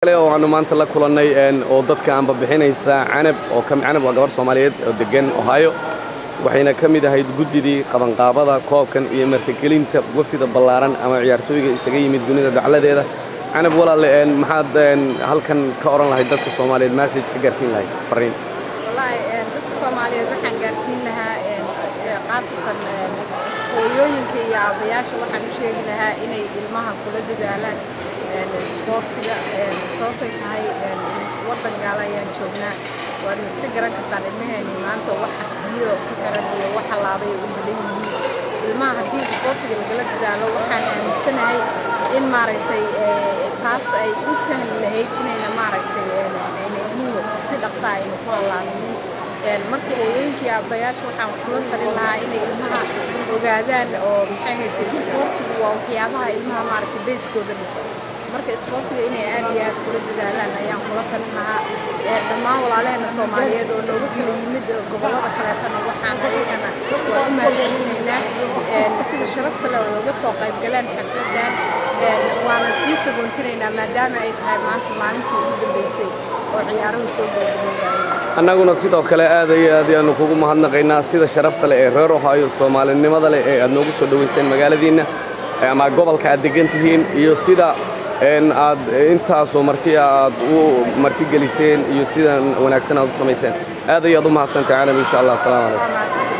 Kale oo aanu maanta la kulannay oo dadka aanba bixinaysa Canab oo Canab waa gabar Soomaaliyeed oo degan Ohio, waxayna ka mid ahayd guddidii qabanqaabada koobkan iyo martigelinta waftida ballaaran ama ciyaartooyga isaga yimid dunida dacladeeda. Canab, walaalle, maxaad halkan ka odhan lahayd dadka Soomaaliyeed, message ka gaarsiin lahayd, fariin? Wallaahi, dadka Soomaaliyeed waxaan gaarsiin lahaa, khaasatan hooyooyinka iyo aabayaasha, waxaan u sheegi lahaa inay ilmaha kula dadaalaan isboortiga. Sababtay tahay, waddan gaala ayaan joognaa, waadna iska garan kartaan ilmaheeni maanta wax xabsiyo ku xiran iyo wax halaabay u badan yihiin. Ilmaha haddii isboortiga lagala dadaalo, waxaan aaminsanahay in, maaragtay, taas ay u sahli lahayd inayna, maaragtay, ayna ilmuhu si dhaqsa ayna ku halaabinin. Marka hooyooyinkii, aabayaasha waxaan kula talin lahaa inay ilmaha ogaadaan oo, maxay ahayd, isboortigu waa waxyaabaha ilmaha, maaragtay, bayskooda dhisa. Marka isboortiga inay aad iyo aad kula dadaalaan ayaan kula talin lahaa. Dhammaan walaalaheena Soomaaliyeed oo nooga kala yimid gobollada kaleetana waxaan ayagana waa u mahadcelinaynaa sida sharafta leh oo uga soo qayb galeen xafladan, waana sii sagoontinaynaa maadaama ay tahay maanta maalintii ugu dambeysay oo ciyaaruhu soo gabagaboobayeen. Annaguna sidoo kale aad iyo aad ayaanu kugu mahadnaqaynaa sida sharafta leh ee reer Ohio, soomaalinimada leh ee aad noogu soo dhowayseen magaaladiinna ama gobolka aad degan tihiin, iyo sida aad intaasoo martiya aad u martigeliseen iyo sidan wanaagsan aad u samayseen. Aad ayaad u mahadsantahay, Canab. Insha Allah, asalaamu calaykum. Waa mahadsantahay.